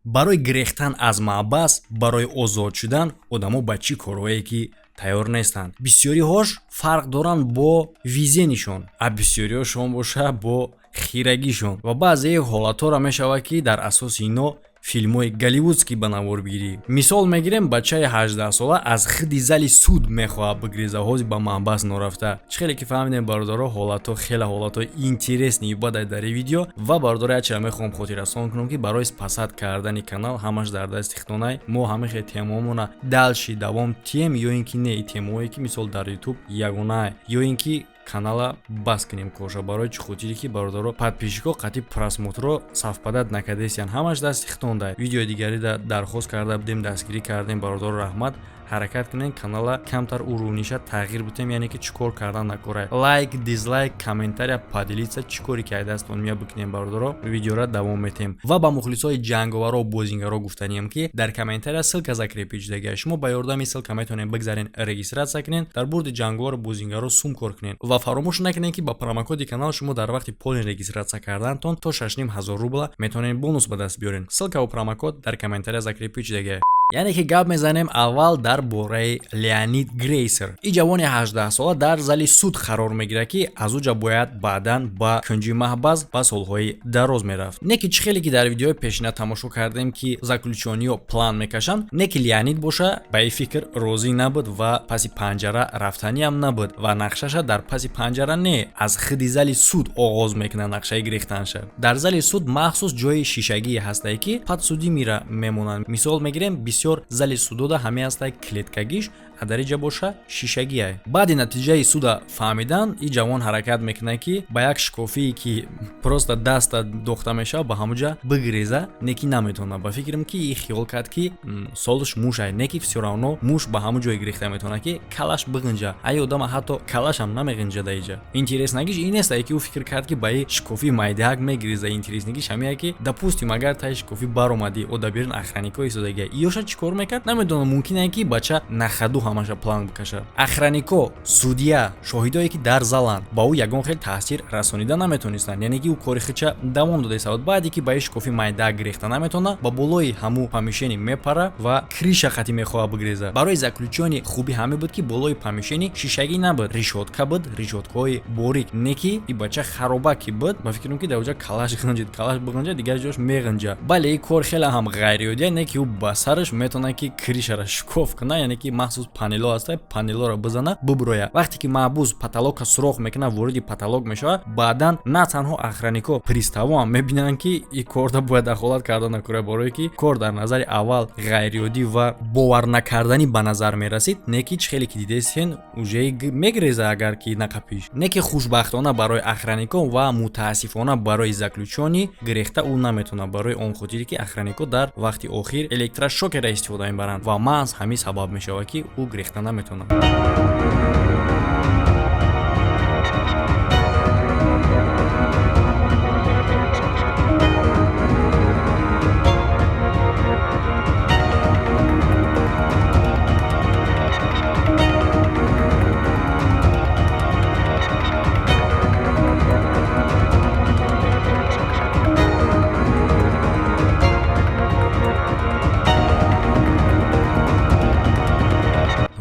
Барои гирехтан аз маҳбас, барои озод шудан одамо ба чӣ корҳое ки тайёр нестанд. Бисёриҳош фарқ доранд бо везенишон, а бисёриҳошон боша бо хирагишон. Ва баъзе ҳолатҳоро мешавад, ки дар асоси ино филмҳои голливудский ба навор бигирӣ. Мисол мегирем, бачаи 18сола аз хиди зали суд мехоҳад бигреза, ҳозир ба маҳбас норафта. Чӣ хеле ки фаҳмидем, бародаро, ҳолатҳо хеле ҳолатҳои интересный бадай дар ин видео. Ва, бародаро, якчиро мехоҳам хотиррасон кунам, ки барои спасать кардани канал ҳамаш дар дасти хитонай. Мо ҳама хел темаҳомона дальше давом тием ё ин ки не, темаҳое ки мисол дар Ютуб ягонае, ё ин ки канала бас кунем коша. Барои чӣ хотире ки, бародаро, подписчико қатъи просмотрро совпадать накардесиян, ҳамаш дасти хитондай. Видеои дигарида дархост карда будем, дастгирӣ кардем, бародаро, раҳмат. Ҳаракат кунем, канала камтар уровниша тағйир бутем, яъне ки чӣ кор кардан накорай: лайк, дизлайк, комментария, поделиться, чӣ коре ки ай дастон мея бикунем. Бародаро, видеора давом метем. Ва ба мухлисои ҷанговаро, бозингаро гуфтаниям, ки дар комментария ссылка закрепить шудагия. Шумо ба ёрдами ссылка метавонед бигзарен, регистрация кунед, дар бурди ҷанговару бозингаро сум кор кунед. Ва фаромӯш накунед, ки ба промокоди канал шумо дар вақти полный регистрация кардантон то 6500 рубла метавонед бонус ба даст биёред. Ссылкаву промокод дар комментария закрепить шудагия. Яъне ки гап мезанем аввал дар бораи Леонид Грейсер. И ҷавони 18сола дар зали суд қарор мегирад, ки аз уҷа бояд баъдан ба кунҷи маҳбас ба солҳои дароз мерафт. Не ки чӣ хеле ки дар видеои пешина тамошо кардем, ки заключённыйҳо план мекашанд, не ки Леонид боша ба ин фикр розӣ набуд ва паси панҷара рафтаниам набуд. Ва нақшаша дар паси панҷара не, аз хиди зали суд оғоз мекунад нақшаи гирехтанша. Дар зали суд махсус ҷои шишагие ҳастае, ки подсудимыйра мемонанд. Мисол мегирем, бисёр зали судода ҳаме ҳастай клеткагиш, а дар иҷа боша шишагиай. Баъди натиҷаи суда фаҳмидан, и ҷавон ҳаракат мекунад, ки ба як шкофие, ки просто даста дохта мешавад, ба ҳамуҷа бигреза, не ки наметавонад. Ба фикрам, ки и хиёл кард, ки солш мушай, не ки всё равно муш ба ҳамун ҷое гирехта метавонад, ки калаш биғинҷа. Ай одама ҳатто калашам намеғинҷа дар иҷа. Интереснагиш ин нестае, ки ӯ фикр кард, ки ба и шкофи майдаак мегиреза. Интереснагиш ҳамее, ки, допустим, агар таи шкофи баромадӣ, о дар берун охраннико истодагия, иёша чӣ кор мекард, намедонам. Мумкине, ки бача на ходу ҳамаша план бикашад. Охраннико, судья, шоҳидое, ки дар заланд, ба ӯ ягон хел таъсир расонида наметонистанд, яъне ки ӯ кори худша давом дода истад. Баъде ки ба и шкофи майдаак гирехта наметавонад, ба болои ҳамун помещение мепара ва крыша хати мехоҳад бигреза. Барои заключённый хуби ҳаме буд, ки болои помещение шишагӣ набуд, решётка буд, решёткаҳои борик. Не ки и бача хароба ки буд, ба фикрам, ки дар оҷа калаш ғинҷид, калаш биғинҷа, дигар ҷош меғинҷа. Бале, и кор хеле ҳам ғайриоддия, не ки ӯ ба сараш метавонад, ки крышара шикоф кунад, яъне ки махсус панело ҳаста, панелоро бизана, бубуроя. Вақте ки маҳбус потолока сурох мекунад, вориди потолок мешавад, баъдан на танҳо охраннико, приставо ҳам мебинанд, ки и корда бояд дахолат карда накунад, барое ки кор дар назари аввал ғайриоддӣ ва боварнакарданӣ ба назар мерасид. Не ки чӣ хеле ки дидесен, уже мегреза, агар ки нақапиш. Не ки хушбахтона барои охраннико ва мутаассифона барои заключённый гирехта ӯ наметавонад, барои он хотире ки охраннико дар вақти охир электрошокера истифода мебаранд ва маҳз ҳамин сабаб мешавад, ки ӯ гирехта наметавонад.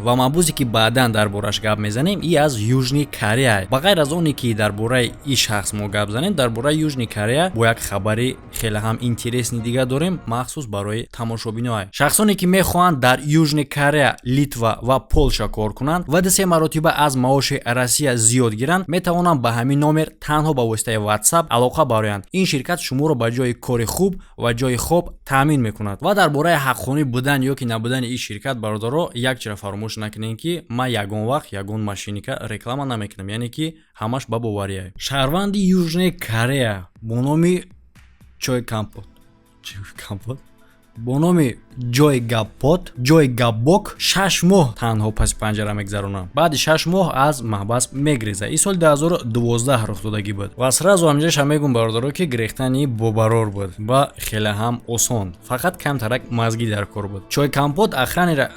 Ва маҳбусе, ки баъдан дар бораш гап мезанем, и аз Южный Корея. Ба ғайр аз оне ки дар бораи и шахс мо гап занем, дар бораи Южный Корея бо як хабари хеле ҳам интересный дигар дорем, махсус барои тамошобиноа. Шахсоне, ки мехоҳанд дар Южный Корея, Литва ва Полша кор кунанд ва дусе маротиба аз маоши Россия зиёд гиранд, метавонанд ба ҳамин номер танҳо ба воситаи WhatsApp алоқа бароянд. Ин ширкат шуморо ба ҷои кори хуб ва ҷои хоб таъмин мекунад. Ва дар бораи ҳаққонӣ будан ё ки набудани ин ширкат, бародаро, як чира фаромӯш накунем, ки ман ягон вақт ягон мошенника реклама намекунам, яъне ки ҳамаш ба бовария. Шаҳрванди Южный Корея бо номи Чой Компот, Компот, бо номи Ҷой Гаппот, Ҷой Гапбок, 6 моҳ танҳо паси панҷара мегзаронад. Баъди 6 моҳ аз маҳбас мегреза. Ин соли 2012 рух додагӣ буд. Ва сразу ҳамҷаша мегум, бародаро, ки гирехтани бобарор буд ва хеле ҳам осон, фақат камтарак мазгӣ дар кор буд. Чой Компот охранера,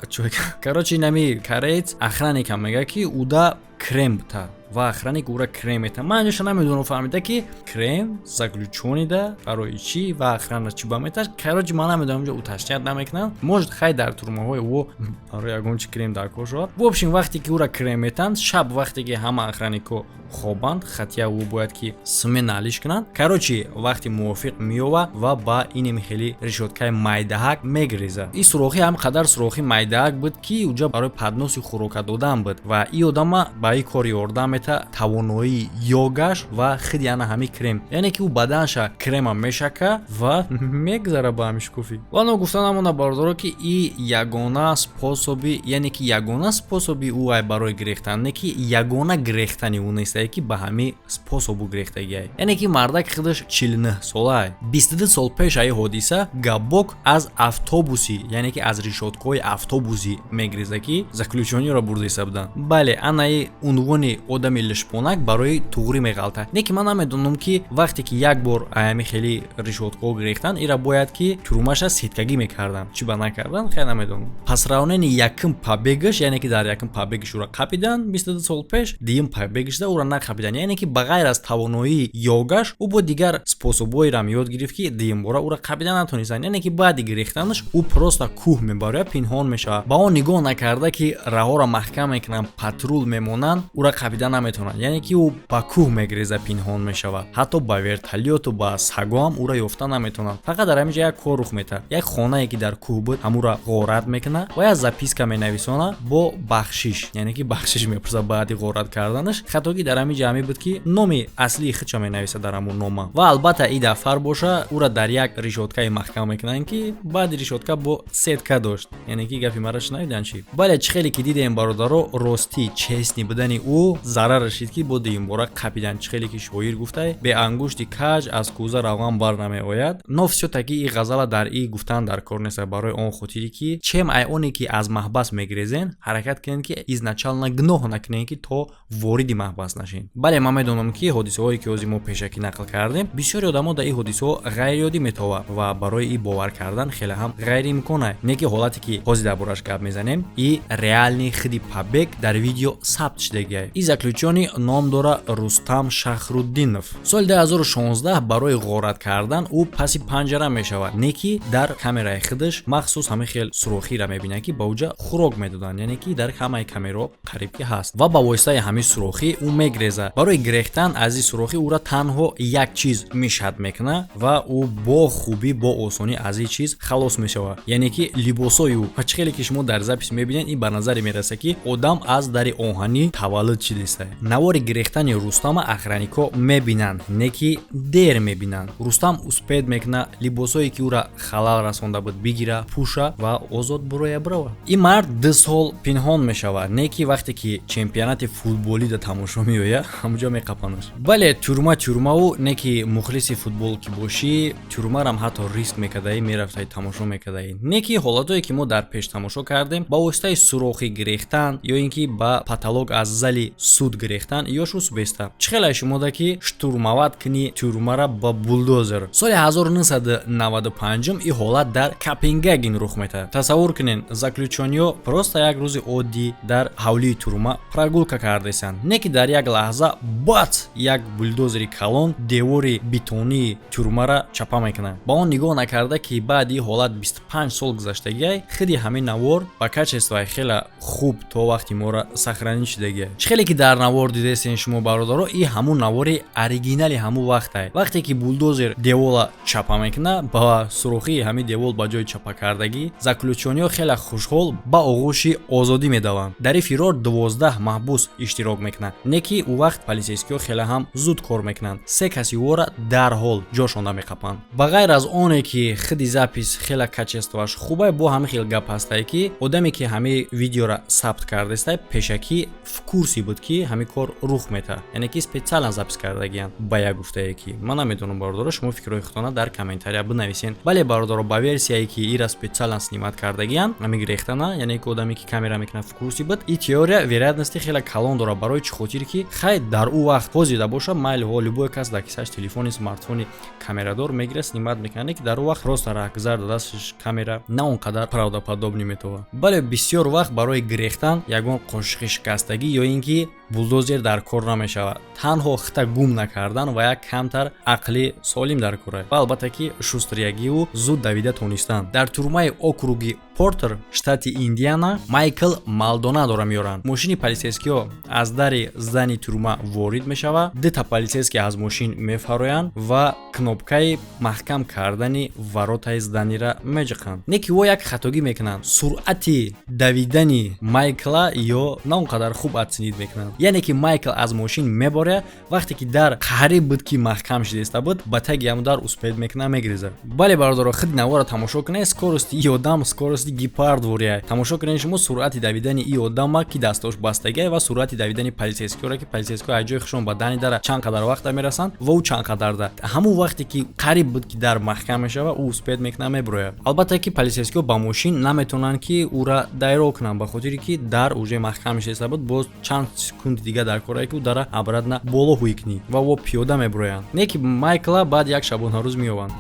короче, инами кореец охранника мега, ки уда Крем бита ва охранник ӯра крем мета. Ман инҷоша намедонам, фаҳмида, ки крем заключённый да барои чӣ ва охрана чӣ ба меташ. Короче, ман намедонам, инҷо уточнять намекунам. Может, хай, дар турмаҳои ӯ барои ягон чи крем дар кор шавад. В общем, вақте ки ӯра крем метанд, шаб, вақте ки ҳама охраннико хобанд, хотя ӯ бояд ки смена алиш кунанд. Короче, вақти мувофиқ меёва ва ба инеми хели решёткаи майдаҳак мегирезад. Ин сурохӣ ҳам қадар сурохи майдаҳак буд, ки уҷа барои подноси хӯрока додан буд ва ин одама ба ин кор ёрдам мета тавоноии йогаш ва хиди ана ҳами крем, яъне ки ӯ баданша крема мешака ва мегзара ба ҳами шукуфӣ. Ва ногуфта намонда, бародаро, ки и ягона способи, яъне ки ягона способи ӯ ай барои гирехтан, не ки ягона гирехтани ӯ нестае, ки ба ҳами способу гирехтагиай. Яъне ки мардак худаш 49 солаай. 22 сол пеш аи ҳодиса габбок аз автобуси, яъне ки аз решёткаҳои автобуси мегиреза, ки заключённыйро бурдиса буданд. Бале, анаи унвони одами лишпонак барои туғрӣ меғалта. Не ки ман намедонам, ки вақте ки як бор аями хели решёткаҳо гирехтан, ира бояд ки тюрьмаша сеткагӣ мекарданд, чӣ ба накардан, хеле намедонам. По сравнению якум побегаш, яъне ки дар якум побегаш ӯра қапидан 22 сол пеш, дуюм побегашда ӯра нақапидан. Яъне ки ба ғайр аз тавоноии йогаш, ӯ бо дигар способҳоеам ёд гирифт, ки дуюмбора ӯра қапида натонистанд. Яъне ки баъди гирехтанаш ӯ просто кӯҳ мебарояд, пинҳон мешавад. Ба он нигоҳ накарда, ки раҳоро маҳкам мекунанд, патрул мемонанд, ӯра қапида наметавонанд. Яъне ки ӯ ба кӯҳ мегиреза, пинҳон мешавад, ҳатто ба вертолёту ба сагоам ӯра ёфта наметавонанд. Фақат дар ҳамин ҷо як кор рух метаҳад: як хонае, ки дар кӯҳ буд, ҳамура ғорат мекунад ва як записка менависонад бо бахшиш, яъне ки бахшиш мепурсад баъди ғорат карданаш. Хатогӣ дар ҳамин ҷо ҳамин буд, ки номи аслии худша менависад дар ҳамун нома. Ва албатта, и дафар боша, ӯра дар як решёткаи маҳкам мекунанд, ки баъди решётка бо сетка дошт. Яъне ки гапи мара шунавидан чӣ? Бале, чӣ хеле ки дидем, бародаро, ростӣ, честный будани ӯ зарар рашид, ки бо дуюмбора қапидан. Чӣ хеле ки шоир гуфтай: «Бе ангушти каҷ аз кӯза равған бар намеояд». Но всё-таки и ғазала дар и гуфтан дар кор нест, барои он хотире ки чем ай оне ки аз маҳбас мегирезен, ҳаракат кунед, ки изначально гуноҳ накунед, ки то вориди маҳбас нашед. Бале, ман медонам, ки ҳодисаҳое, ки ҳозир мо пешакӣ нақл кардем, бисёри одамо дар ин ҳодисаҳо ғайриоддӣ метовад ва барои и бовар кардан хеле ҳам ғайриимкон. Не ки ҳолате, ки ҳозир дар бораш гап мезанем, и реальный хиди побег дар видео сабт шудагиай. И заключённый ном дора Рустам Шахруддинов. Соли 2016 барои ғорат кардан ӯ паси панҷара мешавад. Не ки дар камераи худаш махсус ҳамин хел сурохиро мебинад, ки ба уҷа хӯрок медоданд, яъне ки дар ҳамаи камераҳо қариб ки ҳаст, ва ба воситаи ҳамин сурохӣ ӯ мегрезад. Барои гирехтан аз ин сурохӣ ӯра танҳо як чиз мешад мекунад ва ӯ бо хубӣ, бо осонӣ аз ин чиз халос мешавад, яъне ки либосои ӯ. Ва чӣ хеле ки шумо дар запись мебинед, ин ба назаре мерасад, ки одам аз дари оҳанӣ таваллуд шудиста. Навори гирехтани Рустама охраннико мебинанд, не ки дер мебинанд. Рустам успеть мекунад либосое, ки ӯра халал расонда буд, бигира, пӯша ва озод буроя бирава. Ин мард 2 сол пинҳон мешавад. Не ки вақте ки чемпионати футболӣ да тамошо меояд, ҳамуҷо меқапанаш. Бале, тюрьма тюрьмау, не ки мухлиси футбол ки бошӣ, тюрьмарам ҳатто риск мекардаӣ, мерафтаи, тамошо мекардаӣ. Не ки ҳолатое, ки мо дар пеш тамошо кардем, ба воситаи сурохӣ гирехтан ё ин ки ба потолок аз зали суд гирехтан ё шус беста. Чӣ хеле шумода, ки штурмовать кунӣ тюрьмара ба булдозер? Соли 1995 ин ҳолат дар Копенгаген рух метаҳад. Тасаввур кунед, заключённыйҳо просто як рӯзи оддӣ дар ҳавлии тюрьма прогулка кардесанд. Не ки дар як лаҳза бац, як булдозери калон девори бетонии тюрьмара чапа мекунад. Ба он нигоҳ накарда, ки баъди ин ҳолат 25 сол гузаштагиай, худи ҳамин навор ба качествои хеле хуб то вақти моро сохранить шудагиай. Чӣ хеле ки дар навор дидесен шумо, бародаро, и ҳамун навори оригинали ҳамун вақтай. Вақте ки булдозер девола чапа мекунад, ба сурохии ҳамин девол ба ҷои чапакардагӣ, заключённыйҳо хеле хушҳол ба оғӯши озодӣ медаванд. Дар ин фирор 12 маҳбус иштирок мекунанд. Не ки ӯ вақт полицейскиҳо хеле ҳам зуд кор мекунанд, се каси ӯро дарҳол ҷошонда меқапанд. Ба ғайр аз оне ки худи запись хеле качествоаш хубай, бо ҳамин хел гап ҳастае, ки одаме, ки ҳамин видеора сабт кардестай, пешакӣ в курсе буд, ки ҳамин кор рух метаҳад, яъне ки специально запись кардагиянд. Ба як гуфтае, ки ман намедонам, бародаро, шумо фикрҳои худтона дар комментария бинависен. Бале, бародаро, ба версияе, ки ира специально снимать кардагиянд, ҳамин гирехтана, яъне ки одаме, ки камера мекунад, в курсе буд, и теория вероятности хеле калон дорад. Барои чӣ хотир ки хай, дар ӯ вақт ҳозида боша, майли ҳо, любой кас дар кисаш телефони, смартфони камерадор мегирад, снимать мекунад. Не ки дар ӯ вақт просто раҳгузар да дасташ камера на он қадар правдоподобный метавад. Бале, бисёр вақт барои гирехтан ягон қошиқи шикастагӣ ё ин ки Булдозер дар кор намешавад, танҳо хита гум накардан ва як камтар ақли солим дар кора ва, албатта, ки шустрягиву зуд давида тонистан. Дар турмаи округи Портер, штати Индиана, Майкл Малдонадоро меоранд. Мошини полисейскиҳо аз дари здания тюрьма ворид мешавад. Дута полицейский аз мошин мефароянд ва кнопкаи маҳкам кардани воротаи зданиера меҷиқанд. Не ки во як хатогӣ мекунанд: суръати давидани Майкла ё на он қадар хуб оценить мекунанд. Яъне ки Майкл аз мошин меборя, вақте ки дар қариб буд, ки маҳкам шидеста буд, ба таги ҳамн дар успеть мекунад, мегирезад. Бале, бародаро, худи навора тамошо кунед. Скорости и одам скорости гепард вория. Тамошо кунед шумо суръати давидани и одама, ки дастош бастагиа, ва суръати давидани полицейскиҳоро, ки полицейскиҳо аз ҷои хушон ба дани дара чанд қадар вақта мерасанд ва ӯ чанд қадарда. Ҳамун вақте ки қариб буд, ки дар маҳкам мешава, ӯ успеть мекунад, мебирояд. Албатта, ки полицейскиҳо ба мошин наметавонанд, ки ӯра дайро кунанд, ба хотире ки дар уже маҳкам шиста буд. Боз чанд секунди дига дар корае, ки ӯ дара обратно боло ҳуй кунӣ ва во пиёда мебироянд. Не ки Майкла баъд як шабонарӯз меёбанд.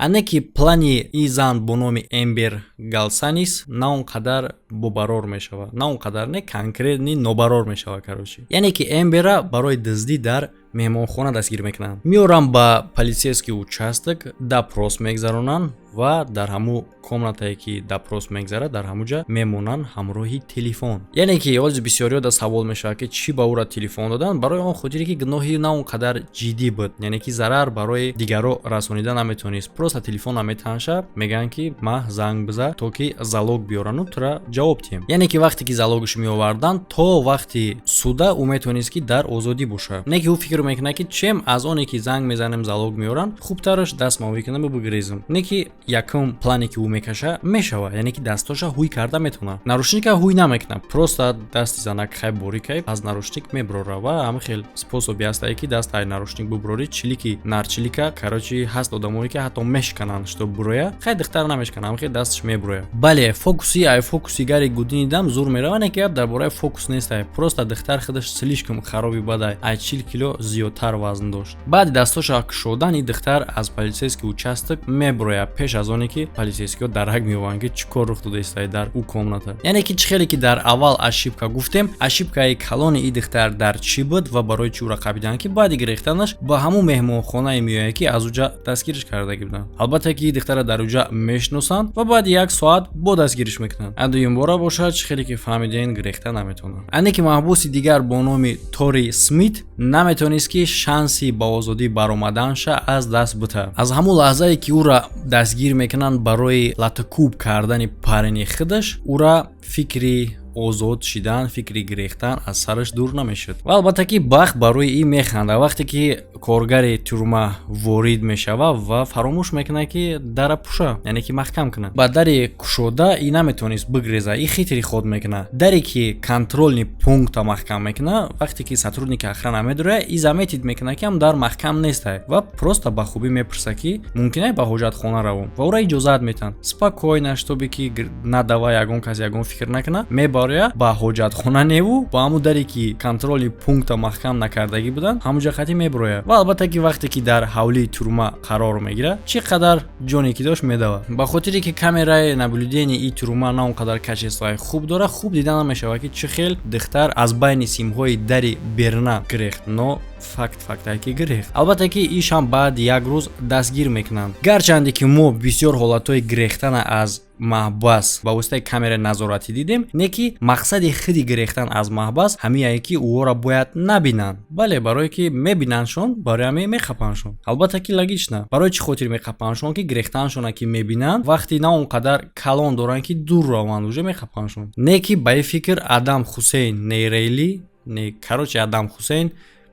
Ане ки плани и зан бо номи Эмбер Галсанис на он қадар бобарор мешавад, на он қадар не, конкретно нобарор мешавад, короче. Яъне ки Эмбера барои дуздӣ дар меҳмонхона дастгир мекунанд, меоранд ба полицейский участок, допрос мегзаронанд ва дар ҳамун комнатае, ки допрос мегзарад, дар ҳамун ҷа мемонанд ҳамроҳи телефон. Яъне ки ҳози бисёриҳо да савол мешавад, ки чӣ ба ӯра телефон доданд. Барои он хотире, ки гуноҳи на он қадар ҷиддӣ буд, яъне ки зарар барои дигарро расонида наметавонист. Просто телефона метанша, мегӯянд, ки маҳ занг биза, то ки залог биёрану тура ҷавоб диҳем. Яъне ки вақте ки залогаш меоварданд, то вақти суда ӯ метавонист, ки дар озодӣ бошад. Не ки ӯ фикр мекунад, ки чем аз оне ки занг мезанем, залог меоранд, хубтараш дастма ҳуй кунам, бигрезам. Не ки якум плане, ки ӯ мекаша, мешава, яъне ки дастоша ҳуй карда метавонад, наручника ҳуй намекунад, просто дасти занак хай борикай аз наручник меброра. Ва ҳама хел способи ҳастае, ки даст ай наручник буброрӣ, чилики нарчилика, короче, ҳаст одамое, ки ҳатто мешкананд, что буроя. Хай, духтар намешкана, ҳама хел дасташ мебуроя. Бале, фокуси ай фокуси Гарри Гудини дам зур мерава. Не ки гап дар бораи фокус нестай, просто духтар худаш слишком хароби бадай, ай 40 кило зиёдтар вазн дошт. Баъди дастоша кушодан, ин духтар аз полицейский участок мебурояд пеш аз оне ки полицейскиҳо дарак меёбанд, ки чӣ кор рух додаистай дар ӯ комната. Яъне ки чӣ хеле ки дар аввал ошибка гуфтем, ошибкаи калони ин духтар дар чӣ буд ва барои чӣ ӯра қабиданд? Ки баъди гирифтанаш ба ҳамун меҳмонхонае меояд, ки аз уҷа дастгириш кардагӣ буданд. Албатта, ки ин духтара дар уҷа мешиносанд ва баъди як соат бо дастгириш мекунанд. А дуюмбора бошад, чӣ хеле ки фаҳмидем, гирехта наметавонанд. Ане ки маҳбуси дигар бо номи Тори Смит наметавонист, ки шанси ба озодӣ баромаданша аз даст бута. Аз ҳамун лаҳзае, ки ӯра дастгир мекунанд барои латукӯб кардани парени худаш, ӯра фикри озод шидан, фикри гирехтан аз сараш дур намешуд. Ва албатта, ки бахт барои ин механда. Вақте ки коргари тюрьма ворид мешава ва фаромӯш мекунад, ки дара пуша, яъне ки маҳкам кунад, ба дари кушода и наметавонист бигреза. И хитри ход мекунад, даре ки контрольный пункта маҳкам мекунад. Вақте ки сотрудники охрана медуроя, и заметить мекунад, ки ҳам дар маҳкам нестай, ва просто ба хубӣ мепурсад, ки мумкин ба ҳоҷатхона равом, ва ӯра иҷозат метиҳанд спокойно, чтобы ки надава ягон кас ягон фикр накунад. Мебароя ба ҳоҷатхона неву ба ҳамун даре, ки контрольный пункта маҳкам накардагӣ буданд, ҳамунҷа хати мебирояд. Ва албатта, ки вақте ки дар ҳавлии тюрьма қарор мегирад, чӣ қадар ҷоне ки дошт, медавад. Ба хотире ки камераи наблюдения и тюрьма на он қадар качествои хуб дорад, хуб дида намешавад, ки чӣ хел духтар аз байни симҳои дари берна гирехт. Но факт фактае, ки гирехт. Албатта, ки ишам баъди як рӯз дастгир мекунанд. Гарчанде ки мо бисёр ҳолатҳои гирехтана аз маҳбас ба воситаи камераи назоратӣ дидем, не ки мақсади худи гирехтан аз маҳбас ҳамияе, ки ӯҳоро бояд набинанд. Бале, барое ки мебинандшон, барои ҳаме мехапандшон. Албатта, ки логично, барои чӣ хотир мехапандшон? Ки гирехтаншона ки мебинанд, вақти на он қадар калон доранд, ки дур раванд, уже мехапандшон. Не ки ба ин фикр Адам Хусейн Нейрейли не, короче, Адам Хусейн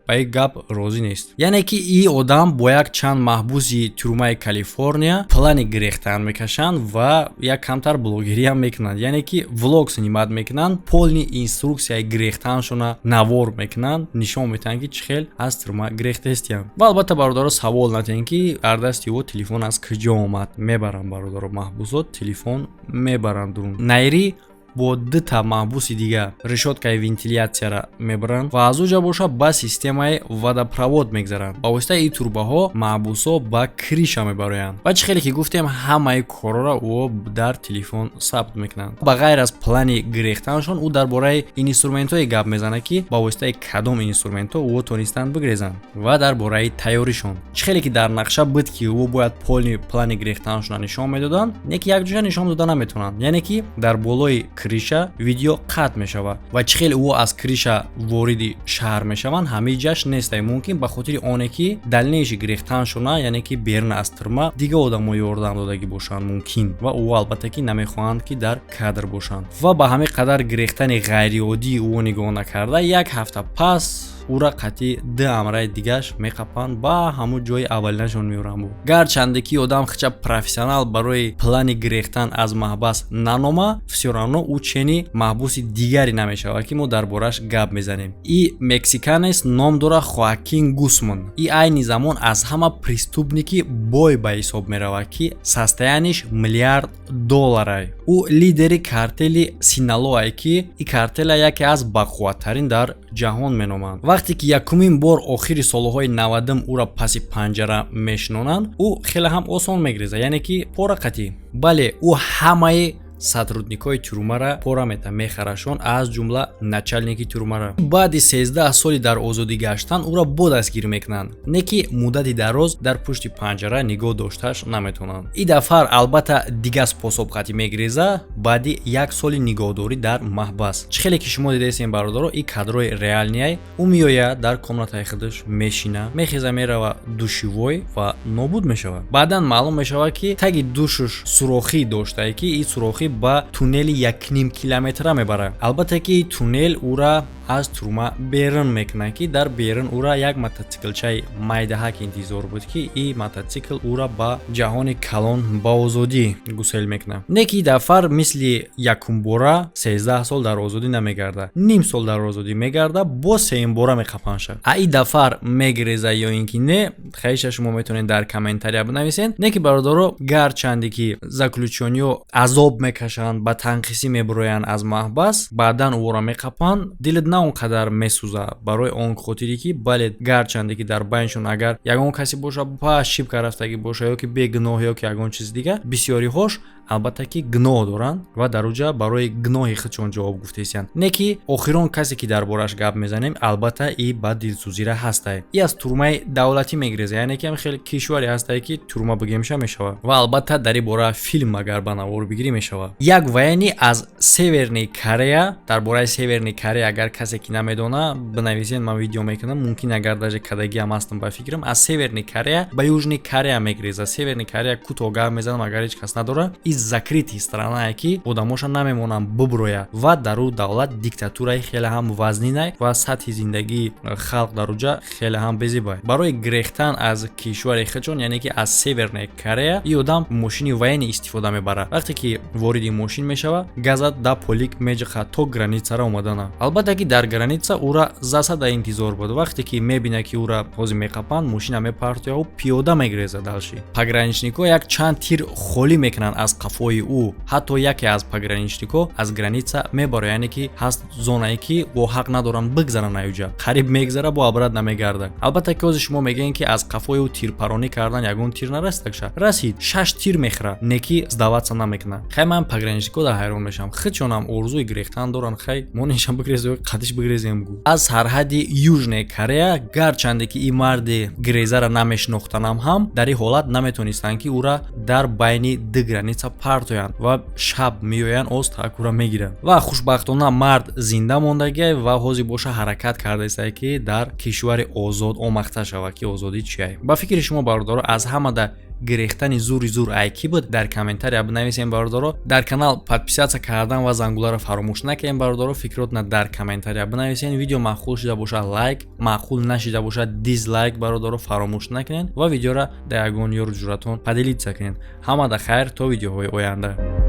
ба ин гап розӣ нест. Яъне ки и одам бо як чанд маҳбуси тюрьмаи Калифорния плани гирехтан мекашанд ва як камтар блогериам мекунанд, яъне ки влог снимать мекунанд, полный инструксияи гирехтаншона навор мекунанд, нишон метиҳанд, ки чӣ хел аз тюрьма гирехтестиям. Ва албатта, бародаро, савол натиҳем, ки дар дасти ӯ телефон аз куҷо омад. Мебаранд, бародаро, маҳбусот телефон мебаранд дурун. Найри Бо дута маҳбуси дига решёткаи вентилятсияра мебаранд ва аз оҷа боша ба системаи водопровод мегзаранд. Ба воситаи ин трубаҳо маҳбусҳо ба крыша мебароянд. Ва чӣ хеле ки гуфтем, ҳамаи корҳоро ӯ дар телефон сабт мекунанд. Ба ғайр аз плани гирехтанашон, ӯ дар бораи инструментҳое гап мезанад, ки ба воситаи кадом инструментҳо ӯ тонистанд бигрезанд, ва дар бораи тайёришон. Чӣ хеле ки дар нақша буд, ки ӯ бояд полный плани гирехтанашонро нишон медоданд, не ки якҷоя нишон дода наметавонанд, яъне ки дар болои крыша видео қатъ мешавад. Ва чӣ хеле ӯ аз крыша вориди шаҳр мешаванд, ҳамаи ҷаш нестай мумкин, ба хотири оне ки дальнейший гирехтаншона, яъне ки берун аз тюрьма дига одамо ёрдам додагӣ бошанд мумкин, ва ӯ албатта ки намехоҳанд, ки дар кадр бошанд. Ва ба ҳамин қадар гирехтани ғайриоддии ӯ нигоҳ накарда, як ҳафта пас ӯра қатъи ду амраи дигаш меқапанд, ба ҳамун ҷои аввалинашон меоранд. Гарчанде ки одам хича профессионал барои плани гирехтан аз маҳбас нанома, всё равно ӯ чени маҳбуси дигаре намешавад, ки мо дар бораш гап мезанем. И мексиканец ном дорад Хоакин Гусман. И айни замон аз ҳама преступники бой ба ҳисоб меравад, ки состояниш миллиард долларай. Ӯ лидери картели Синалоае, ки и картела яке аз бақувваттарин дар ҷаҳон меноманд. Вақте ки якумин бор охири солҳои 90-ум ӯра паси панҷара мешинонанд, ӯ хеле ҳам осон мегирезад, яъне ки пора қатӣ. Бале, ӯ ҳамаи сотрудникҳои тюрьмара пора мета мехарашон, аз ҷумла начальники тюрьмара. Баъди 13 соли дар озодӣ гаштан ӯро бо дастгир мекунанд, не ки муддати дароз дар пушти панҷара нигоҳ дошташ наметавонанд. И дафъар албатта дигар способ қатӣ мегиреза, баъди як соли нигоҳдорӣ дар маҳбас. Чӣ хеле ки шумо дидаестем, бародаро, и кадрои реальныйай. Ӯ меояд, дар комнатаи худаш мешина, мехеза, мерава душевой ва нобуд мешавад. Баъдан маълум мешавад, ки таги душаш сурохӣ доштае, ки ин сурохӣ ба туннели 1,5 километра мебарад. Албатта ки туннел ӯра аз тюрьма берун мекунад, ки дар берун ӯра як мотоциклчаи майдаҳак интизор буд, ки ин мотоцикл ӯра ба ҷаҳони калон, ба озодӣ гусел мекунад. Не ки дафар мисли якумбора 13 сол дар озодӣ намегардад, ним сол дар озодӣ мегарда, боз сеюмбора меқапаншад. А и дафар мегиреза ё ин ки не, хаиша шумо метавонед дар комментария бинависед. Не ки, бародаро, гарчанде ки заключённыйҳо азоб мекашанд, ба танқисӣ мебуроянд аз маҳбас, баъдан ӯро меқапанд, дилат на он қадар месӯзад, барои он хотире ки, бале, гарчанде ки дар байншон агар ягон касе боша, ба ошибка рафтагӣ боша ё ки бегуноҳ, ё ки ягон чизи дигар, бисёриҳош албатта ки гуноҳ доранд ва дар уҷа барои гуноҳи худшон ҷавоб гуфтаистиянд. Не ки охирон касе ки дар борааш гап мезанем, албатта и ба дилсӯзира ҳастай. И аз тюрьмаи давлатӣ мегиреза, яъне ки хеле кишваре ҳастае, ки тюрьма бигемша мешавад. Ва албатта дар ин бора филм агар ба навор бигирӣ, мешавад. Як военный аз Северный Корея. Дар бораи Северный Корея агар касе ки намедона, бинависед, ман видео мекунам. Мумкин агар даже кадагиам ҳастам, ба фикрам, аз Северный Корея ба Южный Корея мегиреза. Северный Корея кӯтоҳ гап мезанам, агар ҳеҷ кас надора, и закрытый странае, ки одамоша намемонанд буброя, ва дар ӯ давлат диктатураи хеле ҳам вазнинай ва сатҳи зиндагии халқ дар уҷа хеле ҳам безебай. Барои гирехтан аз кишвари худшон, яъне ки аз Северная Корея, и одам мошини военный истифода мебарад. Вақте ки вориди мошин мешавад, газат да полик меҷиқад то границара омадана. Албатта ки дар граница ӯра засада интизор буд. Вақте ки мебинад, ки ӯра ҳозир меқапанд, мошина мепартояд, пиёда мегиреза. Дальше пограничникҳо як чанд тир холӣ мекунанд аз қафои ӯ. Ҳатто яке аз пограничникҳо аз граница мебарояд, яъне ки ҳаст зонае, ки бо ҳақ надоранд бигзаранд аюҷа, қариб мегзара, бо обратно мегардад. Албатта ки ҳозир шумо мегӯед, ки аз қафои ӯ тирпаронӣ кардан, ягон тир нарасидакша. Расид, шаш тир мехӯрад, не ки сдаваться намекунад. Хай, ман пограничникҳо дар ҳайрон мешавам, худшонам орзуи гирехтан доранд. Хай, мо нешам бигрезем, қадиш бигрезем гу аз сарҳади Южная Корея. Гарчанде ки ин марди гирезара намешинохтанам ҳам, дар ин ҳолат наметонистанд, ки ӯра дар байни ду граница партоянд, ва шаб меоянд, оз так ӯра мегиранд. Ва хушбахтона мард зинда мондагиай ва ҳозир боша ҳаракат кардаистае, ки дар кишвари озод омахта шавад, ки озодӣ чиай. Ба фикри шумо, бародаро, аз ҳамада гирехтани зури зур ай кӣ буд? Дар комментария бинависем, бародаро. Дар канал подписаться кардан ва зангуларо фаромӯш накунем, бародаро. Фикротна дар комментария бинависен. Видео маъқул шуда бошад, лайк, маъқул нашида бошад, дизлайк, бародаро, фаромӯш накунед ва видеора дар ягон ёру ҷуратон поделиться кунед. Ҳамада хайр, то видеоҳои оянда.